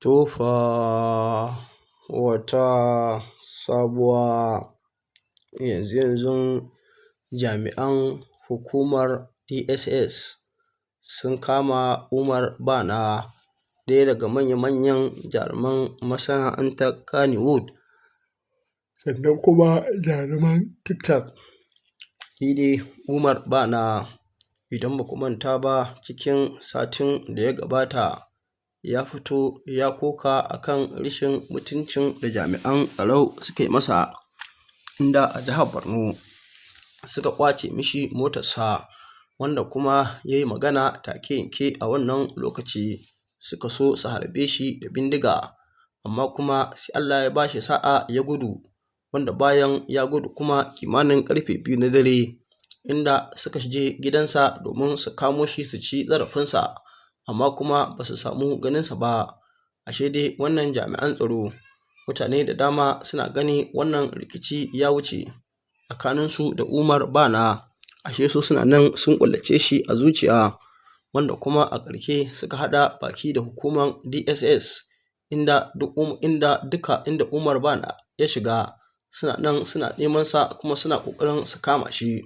To fa, wata sabuwa. Yanzu-yanzun jami'an hukumar DSS sun kama Umar Bana, ɗaya daga manya-manyan jaruman masana'antar Kannywood, sannan kuma jaruman TikTok. Shi dai Umar Bana, idan ba ku manta ba, cikin satin da ya gabata ya fito ya koka akan rashin mutuncin da jami'an tsaro suka yi masa, inda a jihar Borno suka ƙwace mishi motarsa, wanda kuma ya yi magana take yanke. A wannan lokaci suka so su harbe shi da bindiga, amma kuma sai Allah ya ba shi sa'a ya gudu, wanda bayan ya gudu kuma kimanin ƙarfe 2 na dare, inda suka je gidansa domin su kamo shi su ci zarafinsa, amma kuma ba su samu ganinsa ba. Ashe dai wannan jami'an tsaro, mutane da dama suna gani wannan rikici ya wuce tsakaninsu da Umar Bana, ashe su suna nan sun ƙullace shi a zuciya, wanda kuma a ƙarshe suka haɗa baki da hukumar DSS, inda duk inda duka inda Umar Bana ya shiga suna nan suna neman sa, kuma suna ƙoƙarin su kama shi,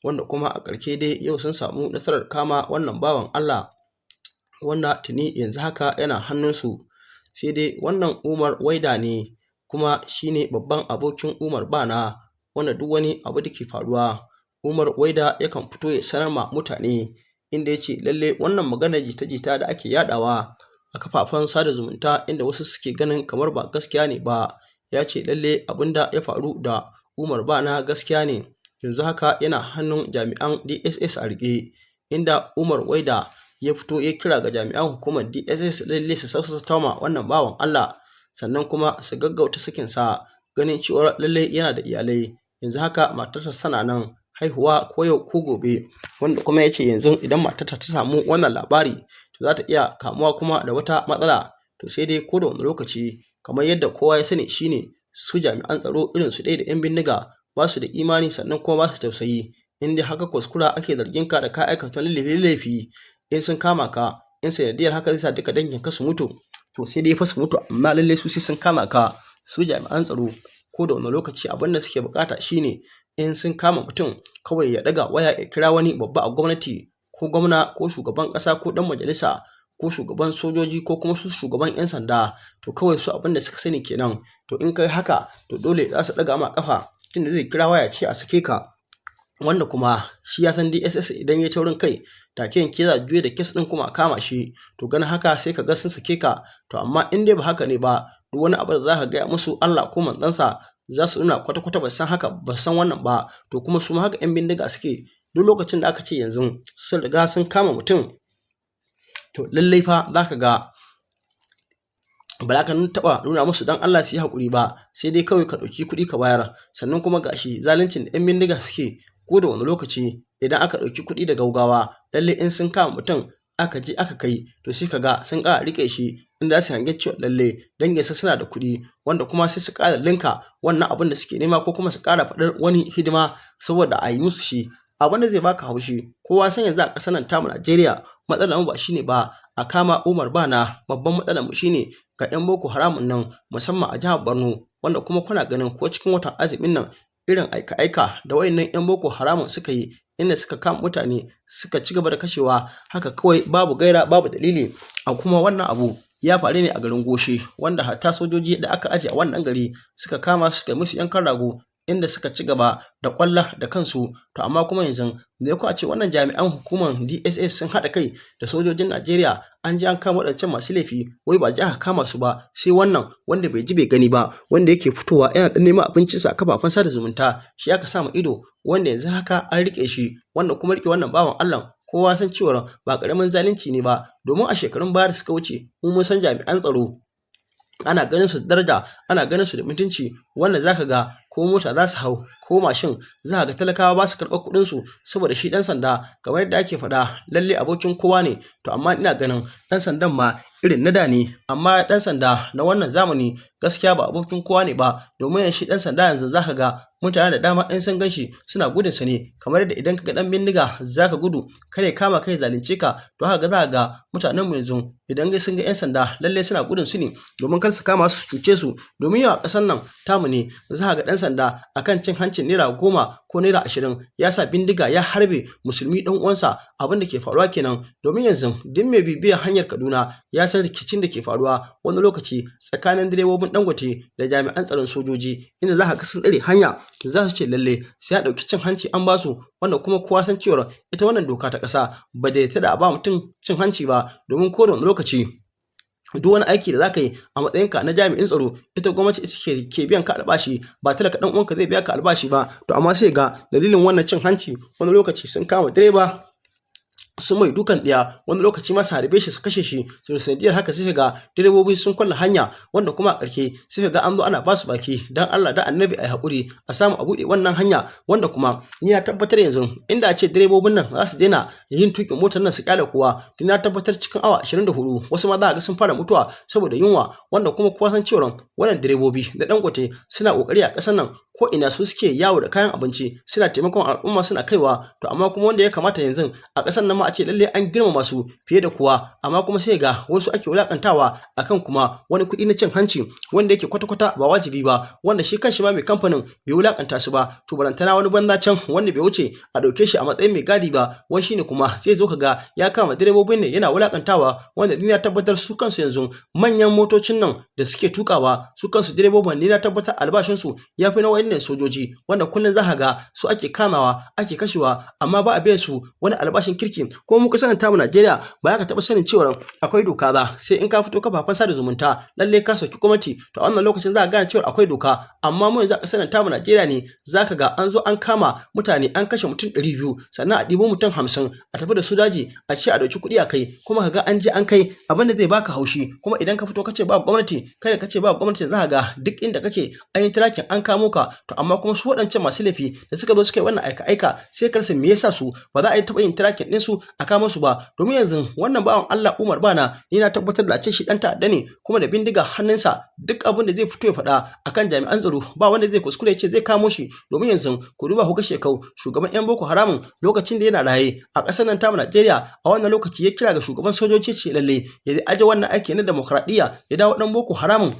wanda kuma a ƙarshe dai yau sun samu nasarar kama wannan bawan Allah, wanda tuni yanzu haka yana hannunsu. Sai dai wannan Umar Waida ne, kuma shi ne babban abokin Umar Bana, wanda duk wani abu da ke faruwa Umar Waida yakan fito ya sanar ma mutane, inda ya ce lalle wannan maganar jita-jita da ake yaɗawa a kafafen sada zumunta, inda wasu suke ganin kamar ba gaskiya ne ba, ya ce lalle abin da ya faru da Umar Bana gaskiya ne. Yanzu haka yana hannun jami'an DSS a riƙe, inda Umar Waida ya fito ya kira ga jami'an hukumar DSS lalle su sassauta ma wannan bawan Allah, sannan kuma su gaggauta sakinsa, ganin cewa lalle yana da iyalai. Yanzu haka matarsa tana nan haihuwa ko yau ko gobe, wanda kuma ya ce yanzu idan matarsa ta samu wannan labari, to za ta iya kamuwa kuma da wata matsala. To sai dai ko da wani lokaci, kamar yadda kowa ya sani, shine su jami'an tsaro irin su ɗaya da 'yan bindiga, ba su da imani, sannan kuma ba su tausayi. In dai haka kuskura ake zargin ka da ka aikata wani laifi, in sun kama ka, in sanadiyar haka zai sa duka dangin ka su mutu, to sai dai fa su mutu, amma lallai su sai sun kama ka. Su jami'an tsaro ko da wani lokaci abin da suke bukata shine in sun kama mutum, kawai ya ɗaga waya ya kira wani babba a gwamnati, ko gwamna, ko shugaban ƙasa, ko ɗan majalisa, ko shugaban sojoji, ko kuma su shugaban 'yan sanda. To kawai su abin da suka sani kenan. To in kai haka, to dole za su ɗaga ma ƙafa, tunda zai kira waya ce a sake ka, wanda kuma shi ya san DSS idan ya taurin kai, take yanke za a juya da case ɗin kuma a kama shi. To ganin haka sai ka ga sun sake ka. To amma in dai ba haka ne ba, duk wani abu da za ka gaya musu, Allah ko manzansa, za su nuna kwata-kwata ba san haka ba, san wannan ba. To kuma su ma haka 'yan bindiga suke. Duk lokacin da aka ce yanzu sun riga sun kama mutum, to lallai fa za ka ga ba za ka taɓa nuna musu don Allah su yi haƙuri ba, sai dai kawai ka ɗauki kuɗi ka bayar. Sannan kuma gashi zaluncin da 'yan bindiga suke, ko da wani lokaci idan aka ɗauki kuɗi da gaugawa, lallai in sun kama mutum aka je aka kai, to sai ka ga sun ƙara riƙe shi, inda za su hangen cewa lalle danginsa suna da kuɗi, wanda kuma sai su ƙara linka wannan abin da suke nema, ko kuma su ƙara faɗar wani hidima saboda a yi musu shi. Abin da zai baka haushi, kowa san yanzu a ƙasar nan tamu Najeriya, matsalar mu ba shine ba a kama Umar Bana. Babban matsalar mu shine ga 'yan Boko Haramun nan, musamman a jihar Borno, wanda kuma kuna ganin ko cikin watan azumin nan irin aika-aika da wayannan 'yan Boko Haramun suka yi, inda suka kama mutane suka ci gaba da kashewa haka kawai, babu gaira babu dalili. A kuma wannan abu ya faru ne a garin Goshe, wanda hatta sojoji da aka aje a wannan gari suka kama, suka musu yankan rago, inda suka ci gaba da kwalla da kansu. To amma kuma yanzu me ko a ce wannan jami'an hukumar DSS sun haɗa kai da sojojin Najeriya an ji an kama waɗancan masu laifi, wai ba ji aka kama su ba, sai wannan wanda bai ji bai gani ba, wanda yake fitowa yana ɗan neman abincinsa a kafafen sada zumunta, shi aka sa ma ido, wanda yanzu haka an riƙe shi. Wanda kuma riƙe wannan bawan Allah, kowa san cewa ba ƙaramin zalunci ne ba, domin a shekarun baya da suka wuce mu mun san jami'an tsaro ana ganin su da daraja, ana ganin su da mutunci, wanda zaka ga ko Ko mota za su hau ko mashin, za ga talakawa ba su karɓar kuɗinsu, saboda shi ɗan sanda, kamar yadda ake faɗa, lalle abokin kowa ne. To amma ina ganin ɗan sandan ma irin na da ne, amma ɗan sanda na wannan zamani gaskiya ba abokin kowa ne ba, domin shi ɗan sanda yanzu za ka ga mutane da dama in sun gan shi suna gudun sa ne, kamar yadda idan ka ga ɗan bindiga za ka gudu kada ya kama kai zalunce ka. To haka za ka ga mutanenmu yanzu idan sun ga 'yan sanda, lalle suna gudun su ne domin kar su kama su cuce su. Domin yau a ƙasar nan tamu ne za ka ga ɗan sanda akan cin hancin ₦10 ko ₦20 ya sa bindiga ya harbe musulmi ɗan uwansa. Abin da ke faruwa kenan, domin yanzu duk mai bibiyar hanyar Kaduna ya san rikicin da ke faruwa wani lokaci tsakanin direbobin Dangote da jami'an tsaron sojoji, inda za ka ga sun tsare hanya, za su ce lalle sai a ɗauki cin hanci an basu, wanda kuma kowa san cewar ita wannan doka ta ƙasa ba da yadda da a ba mutum cin hanci ba, domin ko da wani lokaci duk wani aiki da za ka yi a matsayinka na jami'in tsaro, ita gwamnati ita ke biyan ka albashi, ba talaka ɗan uwanka zai biya ka albashi ba. To amma sai ga dalilin wannan cin hanci wani lokaci sun kama direba sun mai dukan ɗiya, wani lokaci ma su harbe shi su kashe shi. To sanadiyar haka sai ga direbobi sun kwalla hanya, wanda kuma a ƙarshe sai ga an zo ana basu baki, dan Allah da Annabi a yi haƙuri a samu a buɗe wannan hanya. Wanda kuma ni na tabbatar yanzu inda a ce direbobin nan za su daina yin tuƙin motar nan su ƙyale kowa, ni na tabbatar cikin awa 24 wasu ma za a ga sun fara mutuwa saboda yunwa. Wanda kuma kowa san cewa wannan direbobi da Dangote suna ƙoƙari a ƙasar nan, ko ina su suke yawo da kayan abinci, suna taimakon al'umma suna kaiwa. To amma kuma wanda ya kamata yanzu a ƙasar nan ma a ce lalle an girmama su fiye da kowa, amma kuma sai ga wasu ake wulakantawa akan kuma wani kuɗi na cin hanci wanda yake kwata-kwata ba wajibi ba, wanda shi kanshi ma mai kamfanin bai wulakanta su ba. To barantana wani banza can wanda bai wuce a ɗauke shi a matsayin mai gadi ba, wai shine kuma zai zo ka ga ya kama direbobin ne yana wulakantawa. Wanda ni na tabbatar su kansu yanzu manyan motocin nan da suke tukawa, su kansu direbobin, ni na tabbatar albashinsu ya fi na wayannan sojoji, wanda kullum za ka ga su ake kamawa ake kashewa, amma ba a biyan su wani albashin kirki. Ko mu kasar tamu Najeriya ba ka taɓa sanin cewa akwai doka ba sai in ka fito kafafen sada zumunta lalle ka sauki gwamnati. To a wannan lokacin za ka gane cewa akwai doka. Amma mu yanzu a kasar tamu Najeriya ne za ka ga an zo an kama mutane an kashe mutum 200, sannan a ɗibo mutum 50 a tafi da su daji a ce a ɗauki kuɗi a kai, kuma ka ga an je an kai. Abin da zai baka haushi kuma, idan ka fito ka ce ba gwamnati, kada ka ce ba gwamnati, za ka ga duk inda kake an yi tracking an kamo ka. To amma kuma su waɗancan masu laifi da suka zo suka yi wannan aika-aika, sai ka rasa me yasa su ba za a yi taɓa yin tracking ɗinsu a kamo su ba. Domin yanzu wannan bawan Allah Umar Bana, ni na tabbatar da a ce shi ɗan ta'adda ne kuma da bindiga hannunsa, duk abin da zai fito ya faɗa akan jami'an tsaro ba wanda zai kuskure ce zai kamo shi. Domin yanzu ku duba ku ga Shekau, shugaban 'yan Boko Haramun, lokacin da yana raye a ƙasar nan tamu Najeriya, a wannan lokaci ya kira ga shugaban sojoji ce lalle ya aje wannan aiki na demokradiyya ya dawo ɗan Boko Haramun,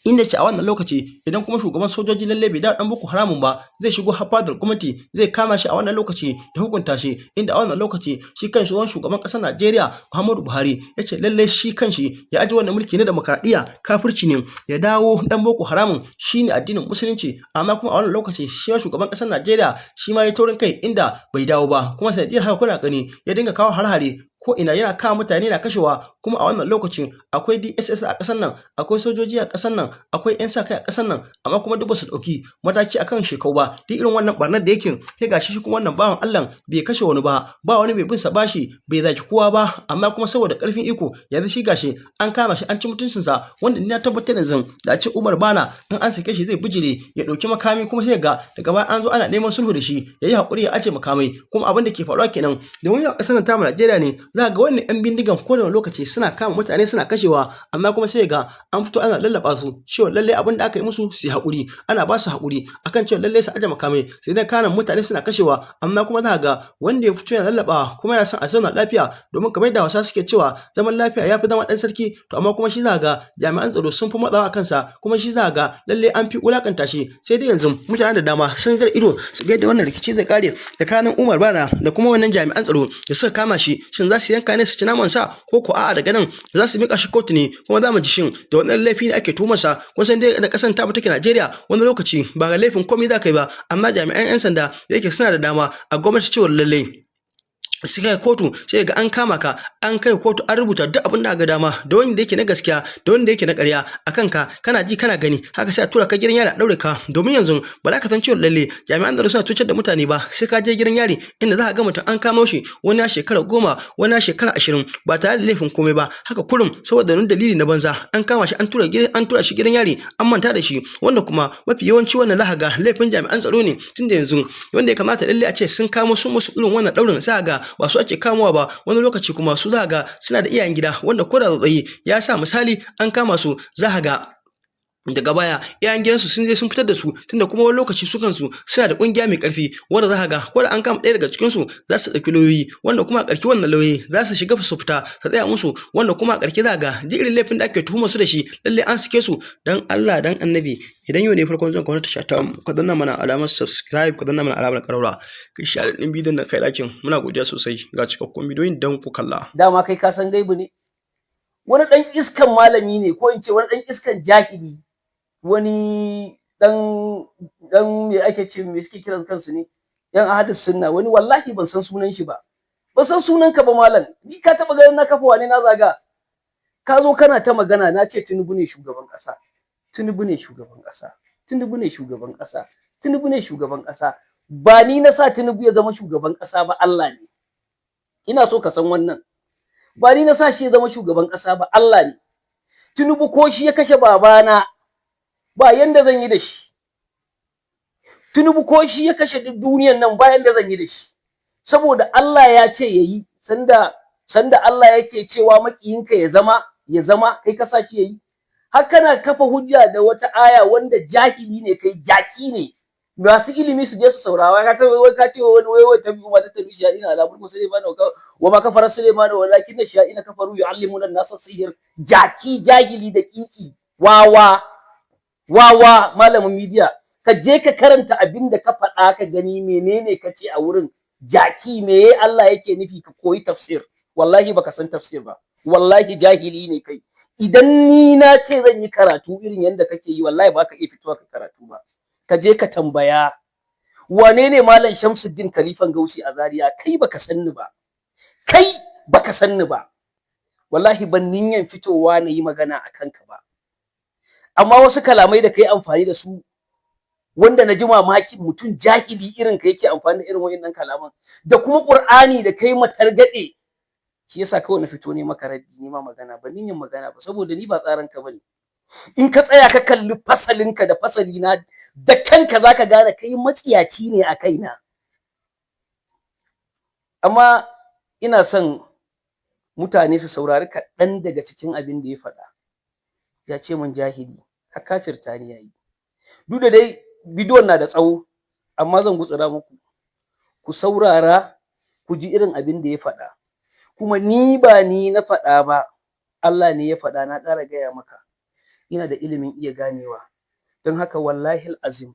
inda ce a wannan lokaci idan kuma shugaban sojoji lalle bai dawo dan Boko Haramun ba, zai shigo har fadar gwamnati zai kama shi a wannan lokaci ya hukunta shi. Inda a wannan lokaci shi kan shugaban ƙasar Najeriya Muhammadu Buhari ya ce lalle shi kanshi ya aje wannan mulki na demokradiyya, kafirci ne, ya dawo dan Boko Haramun, shine addinin musulunci. Amma kuma a wannan lokaci shi ma shugaban ƙasar Najeriya shi ma ya taurin kai inda bai dawo ba, kuma sanadiyar haka kuna gani ya dinga kawo har-hare ko ina, yana kama mutane yana kashewa. Kuma a wannan lokacin akwai DSS a ƙasar nan, akwai sojoji a ƙasar nan, akwai 'yan sa kai a ƙasar nan, amma kuma duk ba su ɗauki mataki akan Shekau ba, duk irin wannan barnar da yake. Sai gashi shi kuma wannan bawan Allah bai kashe wani ba, ba wani mai bin sa bashi, bai zaki kowa ba, amma kuma saboda ƙarfin iko yanzu shi gashi an kama shi an ci mutuncinsa. Wanda ni na tabbatar yanzu da a ce Umar Bana in an sake shi zai bijire ya ɗauki makami, kuma sai ga daga baya an zo ana neman sulhu da shi ya yi haƙuri ya aje makamai. Kuma abin da ke faruwa kenan, domin yau a ƙasar nan tamu Najeriya ne za ga wannan 'yan bindigan ko da lokaci suna kama mutane suna kashewa, amma kuma sai ga an fito ana lallaba su cewa lallai abin da aka yi musu su yi haƙuri, ana ba su haƙuri akan cewa lallai su aje makamai, sai dai kanan mutane suna kashewa. Amma kuma za ga wanda ya fito yana lallabawa kuma yana son a zauna lafiya, domin kamar yadda Hausawa suke cewa zaman lafiya ya fi zama ɗan sarki. To amma kuma shi za ga jami'an tsaro sun fi matsawa a kansa, kuma shi za ga lallai an fi wulakanta shi. Sai dai yanzu mutane da dama sun zira ido su ga yadda wannan rikici zai kare tsakanin Umar Bana da kuma wannan jami'an tsaro da suka kama shi. Shin za su yanka ne su ci naman sa, ko ko a'a daga nan za su mika shi kotu ne? Kuma za mu ji shin da wannan laifi ne ake tuhumar sa. Kun san dai da kasan tamu take Najeriya, wani lokaci ba ga laifin komai za ka yi ba, amma jami'an 'yan sanda da yake suna da dama a gwamnati cewar lallai Su kai kotu, sai ga an kama ka, an kai kotu, an rubuta duk abin da aka dama, da wanda yake na gaskiya da wanda yake na ƙarya a kanka. Kana ji kana gani haka sai a tura ka gidan yari, a ɗaure ka. Domin yanzu ba za ka san cewa lalle jami'an tsaro suna cutar da mutane ba sai ka je gidan yari, inda za ka ga mutum an kamo shi, wani ya shekara 10, wani ya shekara 20, ba tare da laifin komai ba. Haka kurum, saboda wani dalili na banza, an kama shi, an tura shi gidan yari, an manta da shi. Wanda kuma mafi yawanci wannan za ga laifin jami'an tsaro ne, tunda yanzu wanda ya kamata lalle a ce sun kamo su musu irin wannan ɗaurin, sai ga ba su ake kamowa ba. Wani lokaci kuma su za ga suna da iyayen gida, wanda ko da tsautsayi ya sa misali an kama su, za ga daga baya iyayen gidansu sun je sun fitar da su. Tunda kuma wani lokaci su kansu suna da kungiya mai karfi, wanda za ga ko da an kama ɗaya daga cikin su, za su ɗauki lauyoyi, wanda kuma a ƙarshe wannan lauyoyi za su shiga su fita su tsaya musu, wanda kuma a ƙarshe za ga duk irin laifin da ake tuhumar su da shi, lalle an sake su. Dan Allah dan Annabi, idan yau ne farkon zuwan ka wannan tasha ta, ka danna mana alamar subscribe, ka danna mana alamar ƙararrawa, ka share ɗin bidiyon nan, kai like. Muna godiya sosai. Ga cikakkun bidiyoyin dan ku kalla. Dama kai ka san gaibu ne. Wani ɗan iskan malami ne, ko in ce wani ɗan iskan jahili, wani ɗan me ake ce, me suke kiran kansu ne, yan ahadus sunna, wani wallahi ban san sunan shi ba. Ban san sunan ka ba, malam. Ni ka taɓa ganin na kafa wani na zaga? Ka zo kana ta magana, na ce Tinubu ne shugaban ƙasa, Tinubu ne shugaban ƙasa, Tinubu ne shugaban ƙasa, Tinubu ne shugaban ƙasa. Ba ni na sa Tinubu ya zama shugaban ƙasa ba, Allah ne. Ina so ka san wannan. Ba ni na sa shi ya zama shugaban ƙasa ba, Allah ne. Tinubu ko shi ya kashe babana, ba yanda zan yi da shi. Tinubu ko shi ya kashe duk duniyan nan, ba yanda zan yi da shi, saboda Allah ya ce yayi. Sanda Allah yake cewa makiyinka ya zama, kai ka sa shi yayi? Har kana kafa hujja da wata aya, wanda jahili ne kai, jaki ne. Masu ilimi su je su saurara. Ka ta wai ka ce wani wai wai tabi'u ma tattabi shayatin ala mulki Sulaiman wa ma kafara Sulaiman walakin shayatin kafaru yu'allimuna an-nasa sihir. Jaki, jahili, da kiki, wawa wawa, malamin media. Ka je ka karanta abin da ka faɗa, ka gani menene ka ce a wurin. Jaki, meye Allah yake nufi? Ka koyi tafsir. Wallahi baka san tafsir ba, wallahi jahili ne kai. Idan ni na ce zan yi karatu irin yadda kake yi, wallahi baka iya fitowa ka karatu ba. Ka je ka tambaya wane ne Malam Shamsuddin Khalifan Gausi a Zaria. Kai baka san ni ba, kai baka san ni ba. Wallahi ban niyan fitowa na yi magana a kanka ba, amma wasu kalamai da kai amfani da su, wanda na ji mamaki mutum jahili irin ka yake amfani da irin wa'innan kalaman, da kuma Qur'ani da kai matargade, shi yasa kawai na fito ne maka raddi, ne ma magana. Ban niyan magana ba, saboda ni ba tsaran ka bane. In ka tsaya ka kalli fasalinka da fasalina da kanka, zaka gane kai matsiyaci ne a kaina. Amma ina son mutane su saurari kaɗan daga cikin abin da ya faɗa. Ya ce min jahili, har kafirta ni yayi. Duk da dai bidiyon na da tsawo, amma zan gutsura muku ku saurara, ku ji irin abin da ya faɗa. Kuma ni ba ni na faɗa ba, Allah ne ya faɗa. Na ƙara gaya maka, ina da ilimin iya ganewa. Don haka wallahi azim,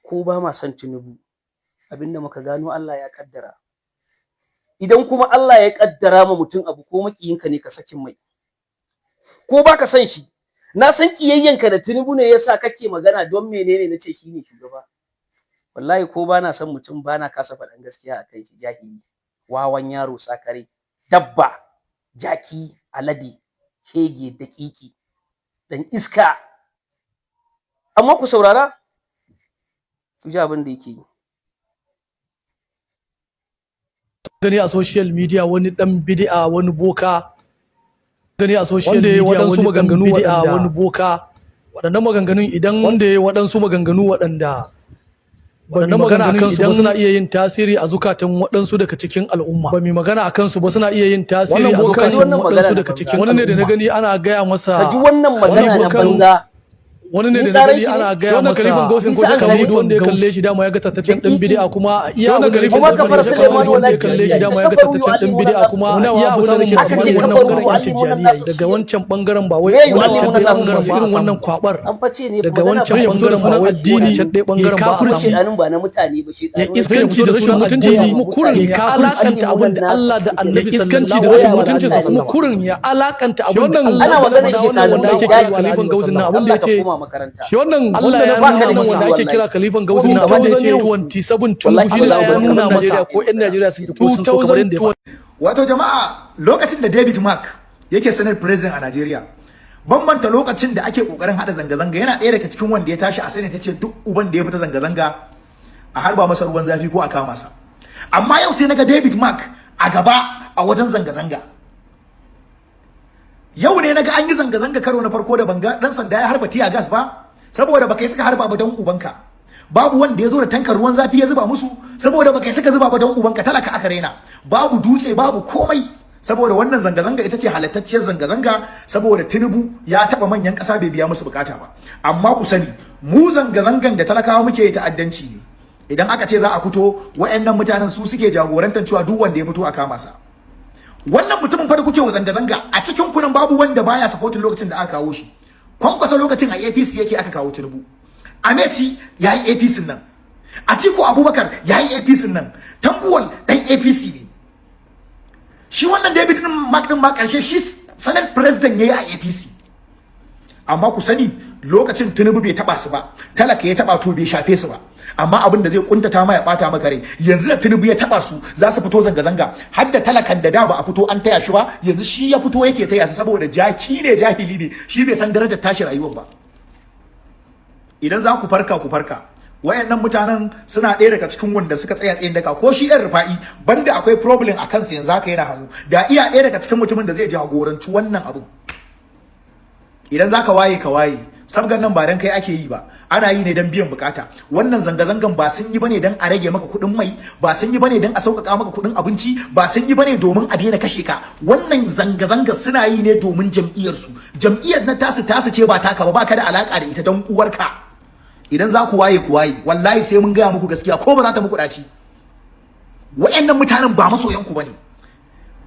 ko ba ma son Tinubu, abinda muka gano Allah ya kaddara. Idan kuma Allah ya kaddara ma mutum abu, ko makiyinka ne, ka sakin mai, ko baka son shi. Na san kiyayyanka da Tinubu ne yasa kake magana don menene nace shine shugaba. Wallahi ko bana son mutum, bana kasa faɗan gaskiya a kai shi. Jahili, wawan yaro, sakare, dabba, jaki, alade, shege, daƙiƙi, dan iska. Amma ku saurara ku ji abin da yake yi. Gani a social media wani dan bid'a, wani boka, gani a social media waɗansu maganganu waɗanda wani boka, waɗannan maganganun idan wanda ya waɗansu maganganu waɗanda ba mu magana a kansu ba, suna iya yin tasiri a zukatan waɗansu daga cikin al'umma. Ba mu magana a kansu ba, suna iya yin tasiri a zukatan waɗansu daga cikin. Wani ne da na gani ana gaya masa. Ka ji wannan magana na banza. Wani ne da na gani ana gaya masa Khalifan Gausin ko Shaka, wanda ya kalle shi dama ya ga tattaccen dan bid'a. Kuma iya wannan Khalifan Gausin ko Suleiman, wanda ya kalle shi dama ya ga tattaccen dan bid'a. Kuma iya abu da nake tsammani, wannan bangaren yan Tijjaniya daga wancan bangaren, ba wai wancan bangaren ba, irin wannan kwabar daga wancan bangaren ba wai addini, can ɗaya bangaren ba a samu ba na mutane ba. Ya iskanci da rashin mutunci kuma kurin ya alakanta abin da Allah da Annabi, iskanci da rashin mutunci kuma kurin ya alakanta abin da Allah. Ana magana shi wanda ake kira Khalifan Gausin nan, abin da ya ce makaranta. Shi wannan Allah wanda ya na baka da wannan wanda ake wallahi. kira Khalifan Gausu na Ko wanda ya ce irin 27 Wallahi Tinubu ba za ya mu bari nuna kasar masa Najeriya ko 'yan Najeriya sun ko sun so kamar yadda ya faɗa. Wato jama'a, lokacin da David Mark yake Senate President a Najeriya, bambanta lokacin da ake kokarin hada zanga-zanga, yana ɗaya daga cikin wanda ya tashi a Senate ya ce duk uban da ya fita zanga-zanga a harba masa ruwan zafi ko a kama sa. Amma yau sai naga David Mark a gaba a wajen zanga-zanga. Yau ne naga an yi zanga-zanga karo na farko da banga dan sanda ya harba tear gas ba, saboda baka yi suka harba ba don ubanka. Babu wanda ya zo da tankar ruwan zafi ya zuba musu, saboda baka yi suka zuba ba don ubanka. Talaka aka raina, babu dutse, babu komai, saboda wannan zanga-zanga ita ce halattacciyar zanga-zanga, saboda Tinubu ya taba manyan ƙasa bai biya musu bukata ba. Amma ku sani, mu zanga-zangan da talakawa muke yi ta'addanci ne. Idan aka ce za a fito, wayannan mutanen su suke jagorantar cewa duk wanda ya fito a kama sa. Wannan mutumin fa da kuke wa zanga-zanga, a cikin kunan babu wanda baya supporting lokacin da aka kawo shi. Kwankwasa lokacin a APC yake aka kawo Tinubu. Amechi ya yi APC nan, Atiku Abubakar ya yi APC nan, Tambuwal dan APC ne. Shi wannan David din Mark din ma karshe shi Senate President yayi a APC. Amma ku sani, lokacin Tinubu bai taba su ba, talaka ya taba, to bai shafe su ba. Amma abin da zai kuntata ma ya bata maka rai, yanzu da Tinubu ya taba su za su fito zanga zanga, har da talakan da da ba a fito an taya shi ba, yanzu shi ya fito yake taya su, saboda jaki ne, jahili ne shi, bai san darajar tashi rayuwar ba. Idan za ku farka, ku farka. Wayannan mutanen suna ɗaya daga cikin wanda suka tsaya tsayin daka. Ko shi yan Rufa'i, banda akwai problem a kansa yanzu haka yana hannu, da iya ɗaya daga cikin mutumin da zai jagoranci wannan abun. Idan za ka waye, ka waye. Sabgan nan ba dan kai ake yi ba, ana yi ne dan biyan bukata. Wannan zanga-zangan ba sun yi bane dan a rage maka kuɗin mai, ba sun yi bane dan a sauƙaƙa maka kuɗin abinci, ba sun yi bane domin a daina kashe ka. Wannan zanga-zanga suna yi ne domin jam'iyyar su. Jam'iyyar na tasu tasu ce, ba taka ba, baka da alaka da ita don uwarka. Idan za ku waye, ku waye. Wallahi sai mun gaya muku gaskiya ko ba za ta muku ɗaci. Wa'annan mutanen ba masoyan ku bane.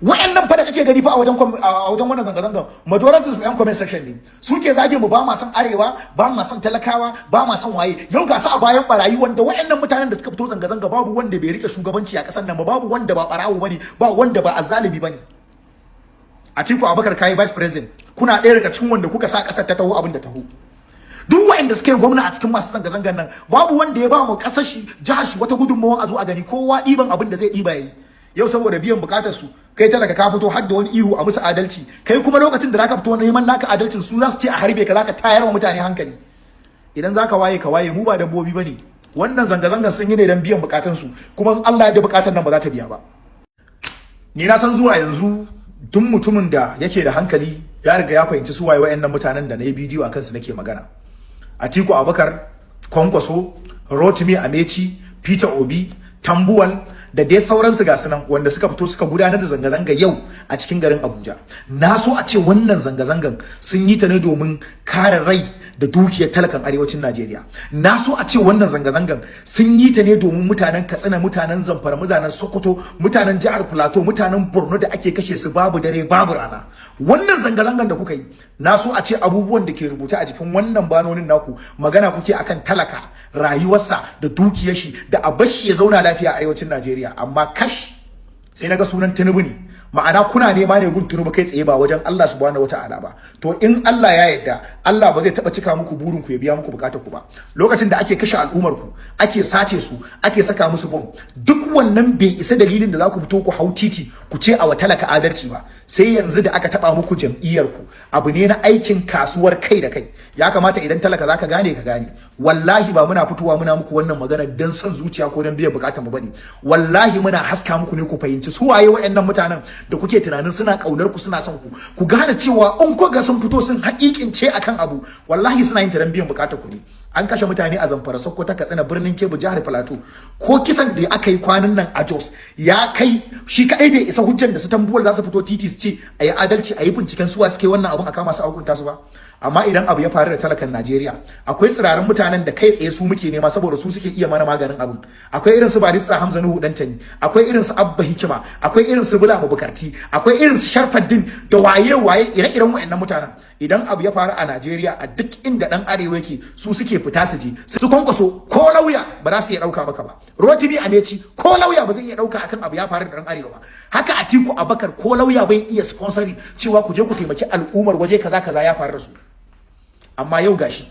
Wa'annan fa da kake gani fa a wajen wannan zanga-zangan, majority su yan comment section ne suke zage mu, ba ma son arewa, ba ma son talakawa, ba ma son waye. Yau ga su a bayan barayi, wanda wa'annan mutanen da suka fito zanga-zanga babu wanda bai rike shugabanci a kasar nan ba, babu wanda ba barawo bane, ba wanda ba azzalimi bane. Atiku Abubakar kai vice president, kuna ɗaya daga cikin wanda kuka sa kasar ta taho abin da taho. Duk wa'anda suke gwamna a cikin masu zanga-zangan nan, babu wanda ya ba mu kasar shi, jihar shi wata gudunmawan a zo a gani. Kowa ɗiban abin da zai ɗiba yayi. Yau saboda biyan bukatar su, kai talaka ka fito har da wani ihu a musu adalci. Kai kuma lokacin da zaka fito neman naka adalcin, su za su ce a harbe ka, zaka tayar wa mutane hankali. Idan zaka waye, ka waye. Mu ba dabbobi bane. Wannan zanga-zangan sun yi ne don biyan bukatun su, kuma in Allah ya da bukatun nan ba za ta biya ba. Ni na san zuwa yanzu duk mutumin da yake da hankali ya riga ya fahimci su waye wayannan mutanen da na yi bidiyo a kansu nake magana. Atiku Abubakar, Kwankwaso, Rotimi Amechi, Peter Obi, Tambuwal da dai sauransu, ga sunan wanda suka fito suka gudanar da zanga-zanga yau a cikin garin Abuja. Na so a ce wannan zanga-zangan sun yi ta ne domin kare rai da dukiyar talakan arewacin Najeriya. Na so a ce wannan zanga-zangan sun yi ta ne domin mutanen Katsina, mutanen Zamfara, mutanen Sokoto, mutanen jihar Plateau, mutanen Borno da ake kashe su babu dare babu rana. Wannan zanga-zangan da kuka yi, na so a ce abubuwan da ke rubuta a jikin wannan banonin naku magana kuke akan talaka, rayuwarsa da dukiyar shi, da a bashi ya zauna lafiya a arewacin Najeriya. Amma kash, sai naga sunan Tinubu ne. Ma'ana kuna nema ne gun Tinubu kai tsaye, ba wajen Allah Subhanahu wataala ba. To in Allah ya yarda, Allah ba zai taba cika muku burin ku ya biya muku bukatar ku ba. Lokacin da ake kashe al'ummar ku, ake sace su, ake saka musu bom, duk wannan bai isa dalilin da za ku fito ku hau titi ku ce a wa talaka adalci ba, sai yanzu da aka taba muku jam'iyyar ku. Abu ne na aikin kasuwar kai da kai. Ya kamata idan talaka zaka gane, ka gane. Wallahi ba muna fitowa muna muku wannan magana dan son zuciya ko dan biyan bukatar mu bane. Wallahi muna haska muku ne ku fahimci su waye wayannan mutanen da kuke tunanin suna kaunar ku, suna son ku. Ku gane cewa in ku ga sun fito sun hakikince akan abu, wallahi suna yin taran biyan bukatar ku ne. An kashe mutane a Zamfara, Sokoto, Katsina, Birnin Kebbi, jihar Plateau. Ko kisan da aka yi kwanan nan a Jos ya kai shi kadai bai isa hujjar da su Tambuwal za su fito titi su ce a yi adalci, a yi binciken suwa suke wannan abun, a kama su a hukunta su ba. Amma idan abu ya faru da talakan Najeriya, akwai tsirarin mutanen da kai tsaye su muke nema, saboda su suke iya mana maganin abun. Akwai irin su Barista Hamza Nuhu Dantani, akwai irin su Abba Hikima, akwai irin su Bulama Bukarti, akwai irin su Sharfaddin da waye waye, ire-iren wayannan mutanen. Idan abu ya faru a Najeriya, a duk inda dan arewa yake, su suke fita su je su. Kwankwaso ko lauya ba za su iya dauka maka ba. Rotimi Amechi ko lauya ba zai iya dauka akan abu ya faru da dan arewa ba. Haka Atiku Abubakar ko lauya bai iya sponsoring cewa ku je ku taimaki al'ummar waje kaza, kaza ya faru da su. Amma yau gashi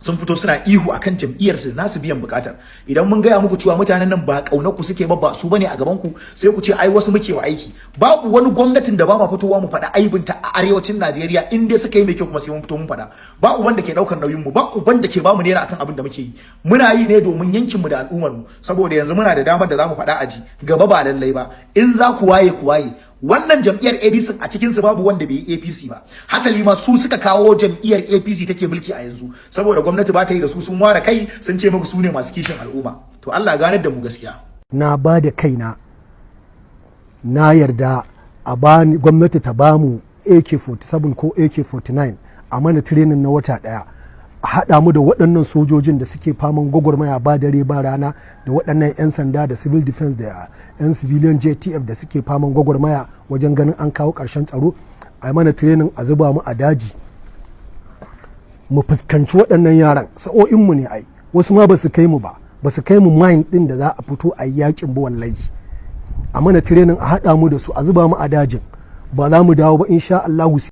Sun fito suna ihu akan jam'iyyar su nasu biyan bukatar. Idan mun gaya muku cewa mutanen nan ba kaunar ku suke ba, ba su bane a gaban ku, sai ku ce ai wasu muke wa aiki. Babu wani gwamnatin da ba ma fitowa mu faɗa aibinta a arewacin Najeriya. In dai suka yi mai kyau kuma, sai mun fito mun faɗa. Ba uban da ke daukar nauyin mu, ba uban da ke bamu naira akan abin da muke yi. Muna yi ne domin yankin mu da al'ummar mu, saboda yanzu muna da damar da zamu faɗa aji gaba. Ba lallai ba in za ku waye, ku waye. Wannan jam'iyyar ADC, a cikin su babu wanda bai yi APC ba. Hasali ma su suka kawo jam'iyyar APC take mulki a yanzu. Saboda gwamnati ba ta yi da su, sun ware kai, sun ce muku su ne masu kishin al'umma. To, Allah ganar da mu gaskiya. Na ba da kaina, na yarda a bani, gwamnati ta bamu AK-47 ko AK-49, a mana training na wata daya, a haɗa mu da waɗannan sojojin da suke faman gwagwarmaya ba dare ba rana, da waɗannan 'yan sanda da civil defense da 'yan civilian JTF da suke faman gwagwarmaya wajen ganin an kawo ƙarshen tsaro. A mana training, a zuba mu a daji, mu fuskanci waɗannan yaran. Sa'o'inmu ne ai, wasu ma ba su kai mu ba, ba su kai mu mind ɗin da za a fito a yi yakin ba. Wallahi a mana training, a haɗa mu da su, a zuba mu a dajin, ba za mu dawo ba insha Allahu.